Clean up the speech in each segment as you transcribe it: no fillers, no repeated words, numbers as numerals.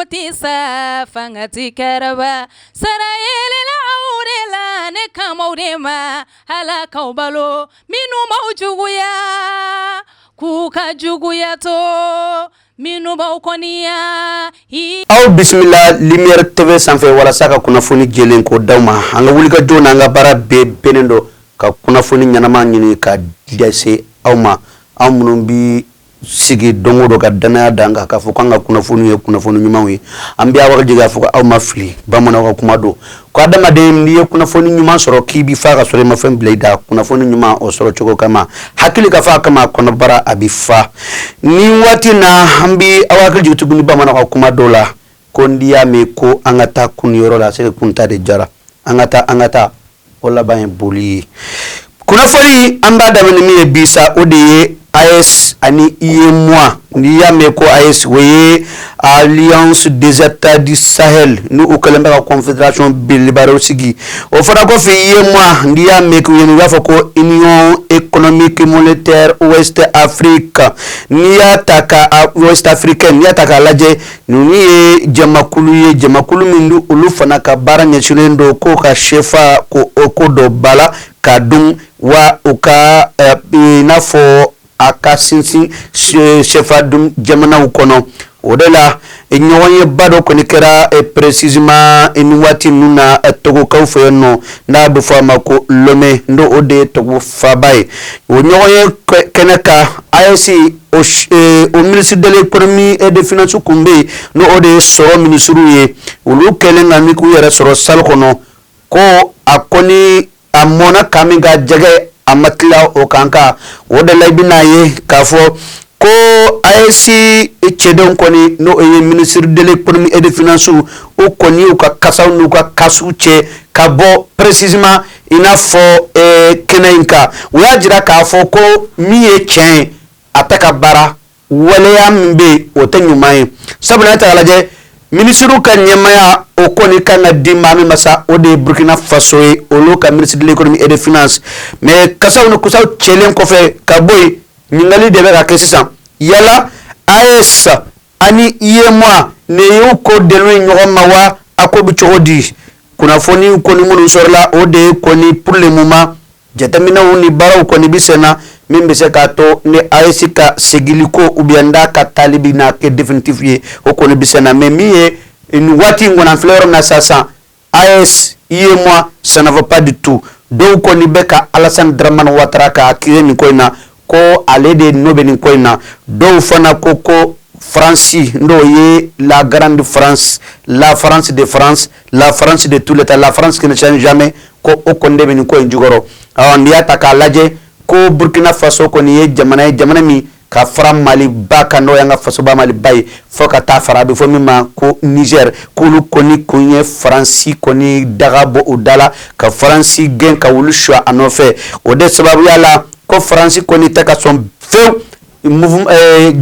tɛ sa fanga tɛ kɛrɛba sara yelela aw de la ne kan b'aw de ma Ala k'aw balo minnu b'aw juguya k'u ka juguya to minnu b'aw kɔniya. Aw bisimila Lumière TV sanfɛ walasa ka kunnafoni jɛlen k'o d'aw ma an ka wulikajɔ n'an ka baara bɛɛ bɛnnen don ka kunnafoni ɲɛnama ɲini ka lase aw ma aw minnu bɛ sigi don o don ka dannaya d'an kan k'a fɔ k'an ka kunnafoni ye kunnafoni ɲumanw ye an bɛ aw jigin k'a fɔ aw ma fili bamananw ka kuma don ko adamaden n'i ye kunnafoni ɲuman sɔrɔ k'i bɛ fa ka sɔrɔ i ma fɛn bila i da kunnafoni ɲuman o sɔrɔ cogo kama hakili ka fa kama kɔnɔbara a bɛ fa nin waati na an bɛ aw hakili jigin tuguni bamananw ka kuma dɔ la ko n'i y'a mɛn ko an ka taa kun yɔrɔ la c'est que kunta de jara an ka taa an ka taa o laban ye boli ye kunnafoni an b'a daminɛ min ye bi sa o de ye AES ani UEMOA n'i y'a mɛn ko AES o ye Alliance des États du Sahel ni u kɛlen bɛ ka confédération belebele dɔ sigi o fana kɔfɛ UEMOA n'i y'a mɛn k'u ye u b'a fɔ ko Union économique monétaire Ouest Afrique n'i y'a ta ka Ouest africaine n'i y'a ta k'a lajɛ Ninnu ye jamakulu ye jamakulu min don olu fana ka baara ɲɛsinnen don ko ka sefa ko o ko dɔ ba la ka dun wa u ka i n'a fɔ a ka sinsin sefa dun jamanaw kɔnɔ o de la ɲɔgɔnyeba dɔ kɔni kɛra précisément ni waati ninnu na Togokaw fɛ yen nɔ n'a bɛ fɔ a ma ko Lomé n'o o de ye Togo faaba ye o ɲɔgɔnye kɛnɛ kan AES o ministre de l'économie et des finances kun bɛ yen n'o o de ye sɔrɔ minisiriw ye olu kɛlen ka min k'u yɛrɛ sɔrɔ salle kɔnɔ ko a kɔni a mɔnna kan min ka jɛgɛ a ma tila o kan kan o de la i bɛn'a ye k'a fɔ ko AES cɛdenw kɔni n'o ye ministre de l'économie et des finances u kɔni y'u ka kasaw n'u ka kasiw cɛ ka bɔ précisément i n'a fɔ kɛnɛ in kan u y'a jira k'a fɔ ko min ye tiɲɛ ye a tɛ ka baara waleya min bɛ yen o tɛ ɲuman ye sabula ne ta lajɛ minisiriw ka ɲɛmaaya o kɔni kan ka di maa min ma sa o de ye Burkina Faso ye olu ka ministre de l'économie et des finances mais kasaw ni kusaw cɛlen kɔfɛ ka bɔ yen ɲininkali de bɛ ka kɛ sisan yala AES ani UEMOA ne y'u ko deli ɲɔgɔn ma wa a ko bɛ cogo di kunnafoni kɔni minnu sɔrɔla o de ye kɔni pour le moment jateminɛw ni baaraw kɔni bɛ sen na min bɛ se k'a to ni AES ka segili ko ou bien n'a ka taali bɛ na kɛ définitif ye o kɔni bɛ sen na mais min ye nin waati in kɔni an filɛ yɔrɔ min na sisan AES UEMOA ça ne va pas du tout dɔw kɔni bɛ ka Alassane Dramane Ouattara ka accuser nin ko in na ko ale de nɔ bɛ nin ko in na dɔw fana ko ko Faransi n'o ye la grande France la France de France la France de tout le temps la France qui ne change jamais ko o kɔni de bɛ nin ko in jukɔrɔ ɔ n'i y'a ta k'a lajɛ ko Burkina Faso kɔni ye jamana ye jamana min ka fara Mali ba kan n'o y'an ka fasoba Maliba ye fo ka taa fara a bɛ fɔ min ma ko Niger k'olu kɔni kun ye Faransi kɔni daga bɔ u da la ka Faransi gɛn ka wulu suwa a nɔfɛ o de sababuya la ko Faransi kɔni tɛ ka sɔn fewu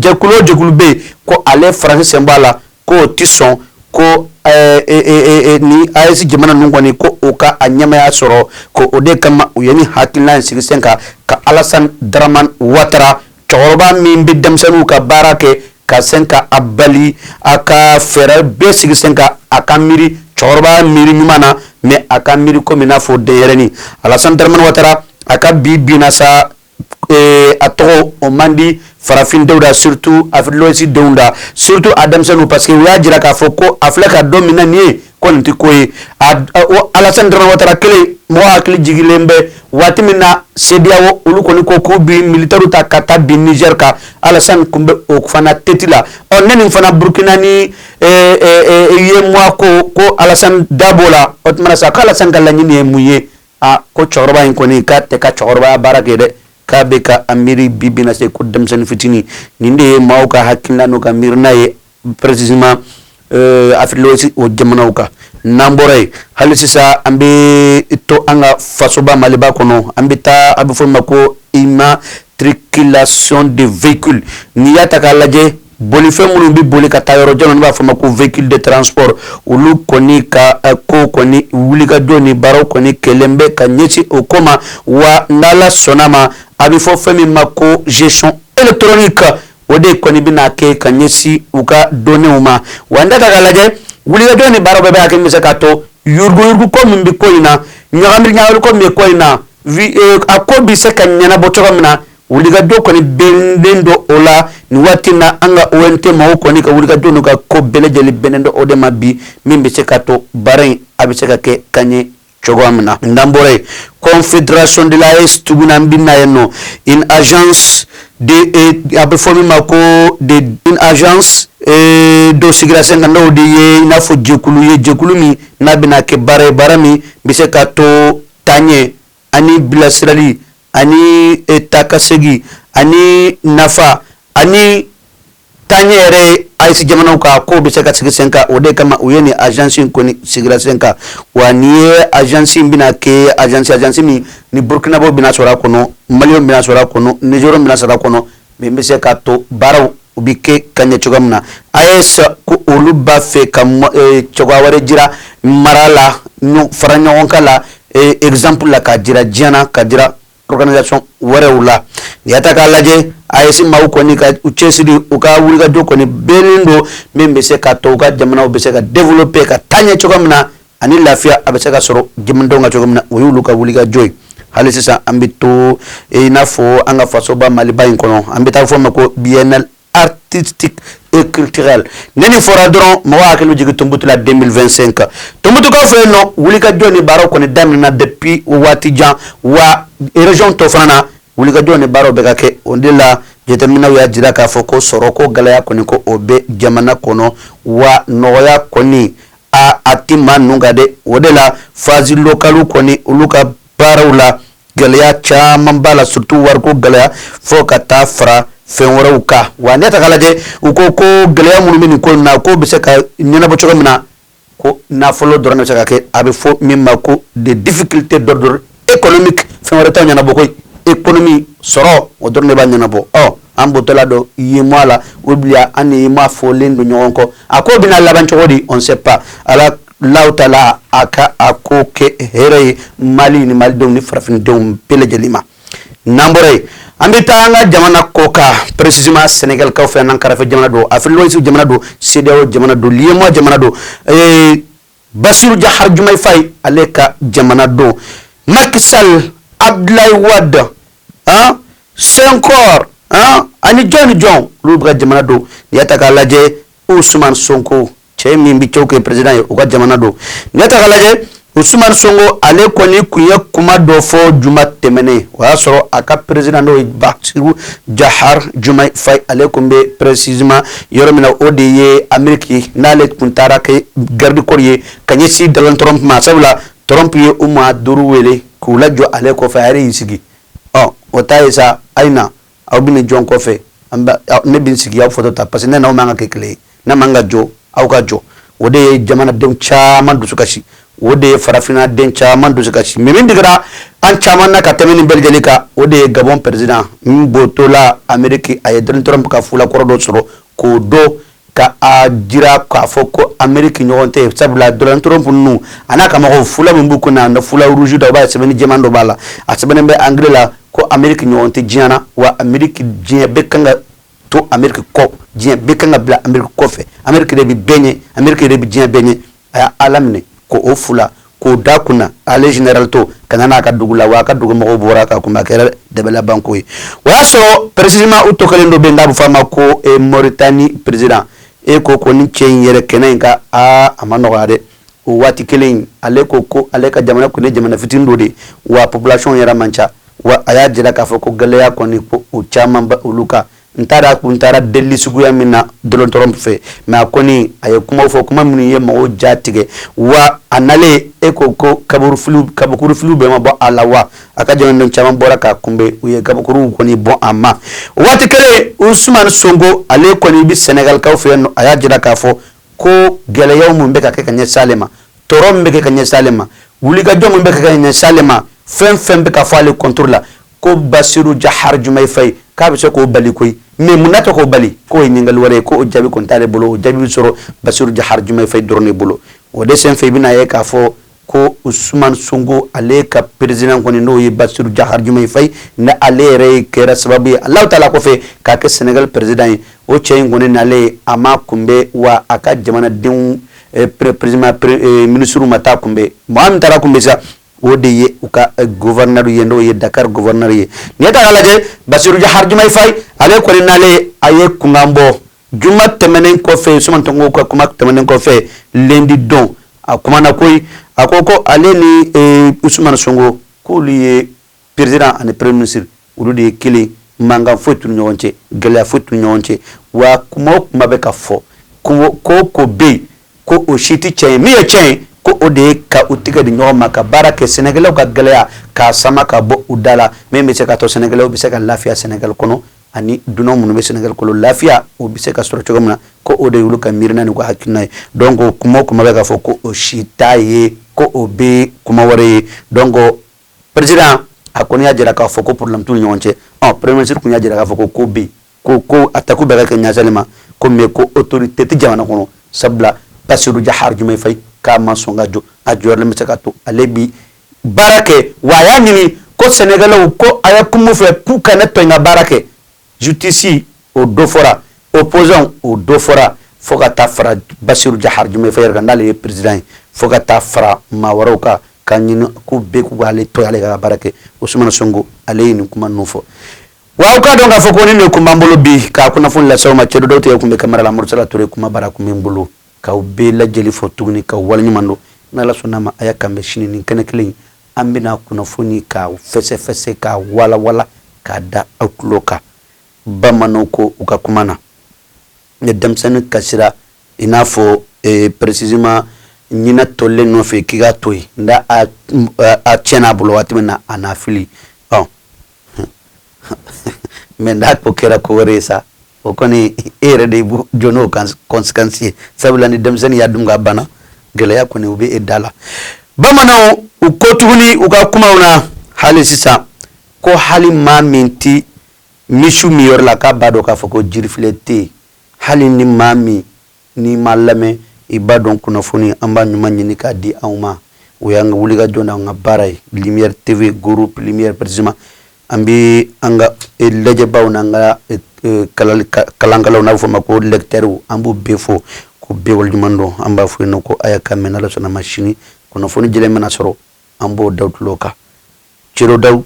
jɛkulu o jɛkulu bɛ yen ko ale Faransi sen b'a la k'o tɛ sɔn ko ni AES jamana ninnu kɔni ko o ka a ɲɛmaaya sɔrɔ ko o de kama u ye ni hakilina in sigi sen kan ka Alassane Dramane Ouattara cɛkɔrɔba min bɛ denmisɛnninw ka baara kɛ ka sen ka a bali a ka fɛɛrɛ bɛɛ sigi sen kan a ka miiri cɛkɔrɔba miiri ɲuman na mais a ka miiri komi n'a fɔ denyɛrɛnin Alassane Dramane Ouattara a ka bi binna sa a tɔgɔ o man di farafin denw da surtout Afrique de l'Ouest denw da surtout a denmisɛnninw parce que u y'a jira k'a fɔ ko a filɛ ka don min na nin ye ko nin tɛ ko ye a Alassane Dramane Ouattara kelen mɔgɔ hakili jigilen bɛ waati min na CEDEAO olu kɔni ko k'u bi militaires ta ka taa bin Niger kan Alassane kun bɛ o fana tête la ɔ ne nin fana Burkina ni UEMOA ko ko Alassane da b'o la o tuma na sa ko Alassane ka laɲini ye mun ye a ko cɛkɔrɔba in kɔni k'a tɛ ka cɛkɔrɔbaya baara kɛ dɛ k'a bɛ ka a miiri bi bi na se ko denmisɛnnin fitinin nin de ye maaw ka hakilina n'u ka miirina ye précisément Afrique de l'Ouest o jamanaw kan n'an bɔra yen hali sisan an bɛ to an ka fasoba Maliba kɔnɔ an bɛ taa a bɛ fɔ o ma ko immatriculation de véhicule n'i y'a ta k'a lajɛ bolifɛn minnu bɛ boli ka taa yɔrɔ jan n'u b'a fɔ ma ko véhicule de transport olu kɔni ka ko kɔni wulikajɔ ni baaraw kɔni kɛlen bɛ ka ɲɛsin o ko ma wa n'Ala sɔnna ma a bɛ fɔ fɛn min ma ko gestion électronique O de kɔni bɛna kɛ ka ɲɛsin u ka données ma. Wa n da ta k'a lajɛ, wulikajɔ ni baara bɛɛ bɛ hakɛ min bɛ se k'a to yuruguyuruguko min bɛ ko in na, ɲagami ɲagami min bɛ ko in na, a ko bɛ se ka ɲɛnabɔ cogo min na, wulikajɔ kɔni bɛnnen don o la nin waati na. An ka ONT maaw kɔni ka wulikajɔ n'u ka ko bɛɛ lajɛlen bɛnnen don o de ma bi, min bɛ se ka to baara in a bɛ se ka kɛ ka ɲɛ cogoya min na. N'an bɔra yen, confédération de l'AES tuguni, an bɛ na yen nɔ, une agence de, a bɛ fɔ min ma ko de une agence dɔ sigira sen kan, n'o de ye i n'a fɔ jɛkulu ye, jɛkulu min n'a bɛna kɛ baara ye, baara min bɛ se ka to taaɲɛ ani bilasirali ani taakasegin ani nafa ani taaɲɛ yɛrɛ ye AES jamanaw kan, k'o bɛ se ka sigi sen kan. O de kama u ye nin agence in kɔni sigira sen kan. Wa nin ye agence in bɛna kɛ agence min ni Burkinabɔw bɛna sɔrɔ a kɔnɔ, Maliyɛnw bɛna sɔrɔ a kɔnɔ, Nigériens bɛna sɔrɔ a kɔnɔ, min bɛ se ka to baaraw u bɛ kɛ ka ɲɛ cogoya min na. AES ko olu b'a fɛ ka cogoya wɛrɛ jira mara la, fara ɲɔgɔn kan la, exemple la, k'a jira diɲɛ na, ka jira organisation wɛrɛw la. N'i y'a ta k'a lajɛ, AES maaw kɔni ka u cɛsiri, u ka wulikajɔ kɔni bɛnnen don min bɛ se ka to u ka jamanaw bɛ se ka développer ka taa ɲɛ cogoya min na, ani lafiya a bɛ se ka sɔrɔ jamanadenw ka cogo min na, o y'olu ka wulikajɔ ye. Hali sisan an bɛ to i n'a fɔ an ka fasoba Maliba in kɔnɔ, an bɛ taa fɔ ma ko biennale artistique et culturel. Ne nin fɔra dɔrɔn, mɔgɔ hakili jigin Tombouctou la 2025. Tombouctou fɛ yen nɔ, wulikajɔ ni baaraw kɔni daminɛna depuis waati jan, wa région tɔ fana na, wulikajɔ ni baaraw bɛ ka kɛ. O de la, jateminɛw y'a jira k'a fɔ ko sɔrɔ ko gɛlɛya kɔni, ko o bɛ jamana kɔnɔ, wa nɔgɔya kɔni a ti maa ninnu kan dɛ. O de la, phase locale kɔni, olu ka baaraw la, gɛlɛya caman b'a la, surtout wariko gɛlɛya, fo ka taa fara fɛn wɛrɛw kan. Wa ne ta k'a lajɛ, u ko ko gɛlɛya minnu bɛ nin ko in na, k'o bɛ se ka ɲɛnabɔ cogo min na, ko nafolo dɔrɔn de bɛ se ka kɛ, a bɛ fɔ min ma ko des difficultés d'ordre économique. Fɛn wɛrɛ t'aw ɲɛnabɔ koyi, économie, sɔrɔ, o dɔrɔn de b'a ɲɛnabɔ. Ɔ an bɔtɔla dɔ UEMOA la, ou bien an ni UEMOA fɔlen don ɲɔgɔn kɔ, a ko bɛna laban cogo di, on sait pas. Ala law tala a ka a ko kɛ hɛrɛ ye Mali ni malidenw ni farafindenw bɛɛ lajɛlen ma. N'an bɔra yen, an bɛ taa an ka jamana kɔ kan, précisément Sénégalkaw fɛ, n'an kɛrɛfɛ jamana don, Afrique l'Ouest jamana don, CEDEAO jamana don, l'UEMOA jamana don, Bassirou Diomaye Diomaye Faye, ale ka jamana don, Macky Sall, Abdoulaye Wade, han, Senghor, han, ani jɔn ni jɔn, olu bɛ ka jamana don. N'i y'a ta k'a lajɛ, Ousmane Sonko, cɛ min bɛ cɛw kɛ président ye, u ka jamana don. N'i y'a ta k'a lajɛ, Ousmane Sonko, ale kɔni tun ye kuma dɔ fɔ juma tɛmɛnen. O y'a sɔrɔ a ka président, n'o ye Bassirou Diomaye Diomaye Faye, ale tun bɛ précisément yɔrɔ min na, o de ye Amérique, n'ale tun taara kɛ garde corps ye ka ɲɛsin Donald Trump ma, sabula Trump ye u maa duuru wele k'u lajɔ ale kɔfɛ, a yɛrɛ y'i sigi. Ɔ o ta ye sa, a ye na, aw bɛ nin jɔn kɔfɛ, ne bɛ n sigi aw photo ta, parce que ne n'aw man ka kɛ kelen ye, ne man ka jɔ, aw ka jɔ. O de ye jamanadenw caman dusu kasi, o de ye farafinna den caman dusu kasi. Mais min digira an caman na ka tɛmɛ nin bɛɛ lajɛlen kan, o de ye Gabon président min bɔtɔ la Amérique, a ye Donald Trump ka fulakɔrɔ dɔ sɔrɔ k'o dɔn, ka a jira k'a fɔ ko Amérique ɲɔgɔn tɛ, sabula Donald Trump ninnu a n'a ka mɔgɔw, fula min b'u kunna na, fula rouge dɔ, o b'a ye sɛbɛnni jɛman dɔ b'a la, a sɛbɛnnen bɛ anglais la ko Amérique ɲɔgɔn tɛ diɲɛ na, wa Amérique, diɲɛ bɛɛ kan ka to Amérique kɔ, diɲɛ bɛɛ kan ka bila Amérique kɔfɛ, Amérique de bɛ bɛɛ ɲɛ, Amérique de bɛ diɲɛ bɛɛ ɲɛ. A y'a laminɛ ko o fula k'o da kunna, ale général to ka na n'a ka dugu la, wa a ka dugu mɔgɔw bɔra ka kunbɛn, a kɛra dɛbɛlabanko ye. O y'a sɔrɔ précisément u tɔ kelen dɔ bɛ yen, n'a bɛ fɔ a ma ko Mauritanie président. E ko ni cɛ in yɛrɛ kɛnɛ in kan, aa, a ma nɔgɔya dɛ. O waati kelen in, ale ko ko ale ka jamana kun ye jamana fitinin dɔ de ye, wa population yɛrɛ man ca, wa a y'a jira k'a fɔ ko gɛlɛya kɔni, ko o caman bɛ olu kan. N taara kun taara delili suguya min na Donald Trump fɛ, mais a kɔni a ye kumaw fɔ, kuma minnu ye mɔgɔw ja tigɛ. Wa a nalen, e ko ko kabakurufiliw bɛɛ ma bɔ a la, wa a ka jamanaden caman bɔra k'a kunbɛn, u ye kabakuruw kɔni bɔn a ma. O waati kelen, Ousmane Sonko, ale kɔni bɛ Sénégalkaw fɛ yen nɔ, a y'a jira k'a fɔ ko gɛlɛyaw mun bɛ ka kɛ ka ɲɛsin ale ma, tɔɔrɔ min bɛ kɛ ka ɲɛsin ale ma, wulikajɔ min bɛ ka kɛ ka ɲɛsin ale ma, fɛn fɛn bɛ ka fɔ ale contre la, ko Bassirou Diomaye Diomaye Faye k'a bɛ se k'o bali koyi. Mais mun na tɛ k'o bali, k'o ye ɲininkali wɛrɛ ye, k'o jaabi kɔni t'ale bolo, o jaabi bɛ sɔrɔ Bassirou Diomaye Diomaye Faye dɔrɔn de bolo. O de senfɛ, i bɛna ye k'a fɔ Ko Usumani Sonko, ale ka président kɔni, n'o ye Basiru Jahar Diomaye Faye, ni ale yɛrɛ ye kɛra sababu ye Alahu Taala kɔfɛ k'a kɛ Sénégal président ye, o cɛ in kɔni nalen, a ma kunbɛn wa a ka jamanadenw président, ministre ma taa kunbɛn. Maa min taara kunbɛn sa, o de ye u ka gouverneur ye, n'o ye Dakar gouverneur ye. N'i ye ta k'a lajɛ, Basiru Jahar Diomaye Faye, ale kɔni nalen, a ye kunkan bɔ juma tɛmɛnen kɔfɛ. Usumani Sonko ka kuma tɛmɛnen kɔfɛ, lundi don, a kumana koyi. A ko ko ale ni Usumani Sonko, k'olu ye président ani premier ministre, olu de ye kelen, mankan foyi t'u ni ɲɔgɔn cɛ, gɛlɛya foyi t'u ni ɲɔgɔn cɛ. Wa kuma o kuma bɛ ka fɔ ko ko ko bɛ yen, ko o si tɛ tiɲɛ ye. Min ye tiɲɛ ye, ko o de ye ka u tigɛ di ɲɔgɔn ma ka baara kɛ, Sɛnɛkɛlaw ka gɛlɛya k'a sama ka bɔ u da la, min bɛ se ka to Sɛnɛkɛlaw bɛ se ka lafiya Sɛnɛgali kɔnɔ, ani dunan minnu bɛ Sɛnɛgali kɔnɔ, lafiya o bɛ se ka sɔrɔ cogo min na, ko o de y'olu ka miirina n'u ka hakilina ye. Donc kuma o kuma bɛ k'a fɔ, ko o si t'a ye, ko o bɛ kuma wɛrɛ ye. Donc président, a kɔni y'a jira k'a fɔ ko problème t'u ni ɲɔgɔn cɛ. Ɔ, premier ministre tun y'a jira k'a fɔ ko ko bɛ yen, ko ko a tako bɛɛ ka kɛ ɲasali ma, ko mais ko autorité tɛ jamana kɔnɔ, sabula Bassirou Diakhar Diomaye Faye k'a ma sɔn ka jɔ, a jɔyɔrɔlen bɛ se ka to, ale bi baara kɛ. Wa a y'a ɲini ko Sɛnɛgalɛw ko a ye kuma fɛ k'u ka ne to n ka baara kɛ. Justice, o dɔ fɔra, opposant, o dɔ fɔra, fo ka taa fara Bassirou Diakhar Diomaye Faye yɛrɛ kan, n'ale ye président ye, fo ka taa fara maa wɛrɛw kan, ka ɲini k'u bɛɛ k'u k'ale to ale ka baara kɛ. Ousmane Sonko, ale ye nin kuma ninnu fɔ. Wa aw k'a dɔn k'a fɔ ko nin de kun b'an bolo bi k'a kunnafoni lase aw ma. Cɛdu dɔw tigɛ kun bɛ kamara la, Murusala Ture kuma bara kun bɛ n bolo. K'aw bɛɛ lajɛlen fɔ tuguni, k'aw waleɲuman dɔn. N'Ala sɔnn'a ma, a y'a kan bɛn sini nin kɛnɛ kelen in, an bɛna kunnafoni k'a fɛsɛfɛsɛ, k'a walawala, k'a da aw tulo kan. Bamananw ko u ka kuma na, ni denmisɛnnin kasira, i n'a fɔ précisément ɲinɛ tɔlen nɔfɛ, k'i k'a to yen, nka a tiɲɛna a bolo waati min na, a n'a fili. Ɔ, mais n'a ko kɛra ko wɛrɛ ye sa, o kɔni, e yɛrɛ de jɔ n'o conséquence ye, sabula ni denmisɛnnin y'a dun ka bana, gɛlɛya kɔni u bɛ e da la. Bamananw u ko tuguni u ka kumaw na hali sisan ko hali maa min ti misiw min yɔrɔ la, k'a b'a dɔn k'a fɔ ko jirifilɛ tɛ yen. Hali ni maa min n'i ma lamɛn, i b'a dɔn kunnafoni an b'a ɲuman ɲini k'a di anw ma. O y'an ka wulikajɔ n'an ka baara ye, Lumière TV, groupe Lumière précisément. An bɛ an ka lajɛbaw n'an ka kalankalaw, n'a bɛ fɔ o ma ko lecteurs, an b'u bɛɛ fo k'u bɛɛ waleɲuman dɔn. An b'a fɔ yen nɔ ko a y'a kan mɛn, n'Ala sɔnna ma, sini kunnafoni jɛlen mana sɔrɔ, an b'o da tulo kan. Cero daw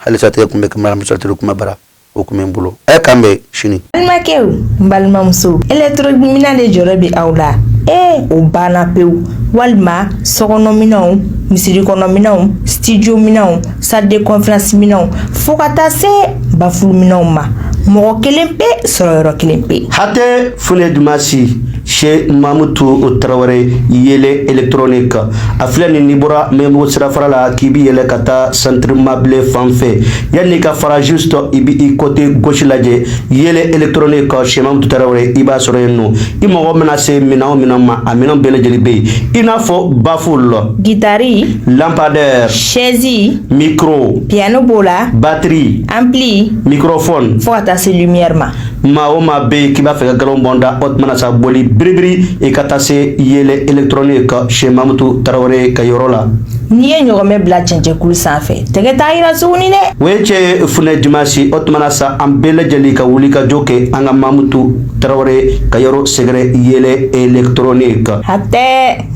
halisa tigɛ kun bɛ kamara musatiri kuma bara, o kun bɛ n bolo. A ye k'an bɛn sini. Balimakɛw, n balimamuso, électronique de jɔrɔ bɛ aw la. Ee, o banna pewu. Walima sokɔnɔminɛnw, misiri kɔnɔminɛnw, studio minɛnw, salle de conférence minɛnw, fo ka taa se baffle minɛnw ma, mɔgɔ kelen pe sɔrɔ yɔrɔ kelen pe. Hatɛ Fune Dumasi chez Mamutu Tarawele, Yele électronique, a filɛ nin, n'i bɔra Mɛnbugu sirafara la k'i bi yɛlɛ ka taa centre Mabile fan fɛ, yanni ka fara, juste i bi i côté gauche lajɛ, Yele électronique chez Mamutu Tarawele, i b'a sɔrɔ yen nɔ. I mago mana se minɛn o minɛn ma, a minɛn bɛɛ lajɛlen bɛ yen, i n'a fɔ baffle, guitare, lampadaire, chaise, micro, piano b'o la, batterie, ampli, microphone, fo ka taa se lumière ma. Maa o maa bɛ yen k'i b'a fɛ ka galon bɔn da, o tuma na sa, boli biribiri i ka taa se Yele électronique chez Mamutu Tarawele ka yɔrɔ la. N'i ye ɲɔgɔmɛ bila cɛncɛnkulu sanfɛ, tɛgɛ t'a yira tuguni dɛ. O ye cɛ Funɛ Dimasi. O tuma na sa, an bɛɛ lajɛlen ka wuli ka jɔ kɛ an ka Mamutu Tarawele ka yɔrɔ sɛgɛrɛ, Yele électronique. Hatɛ.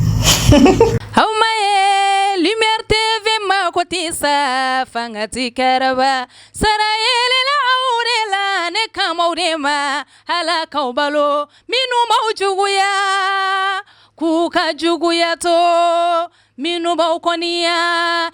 Aw ma ye Lumière TV ma ko tɛ sa fanga ti kɛrɛba sara yelela aw de la, ne kamaw de ma Ala k'aw balo minnu b'aw juguya k'u ka juguya to minnu b'aw kɔniya.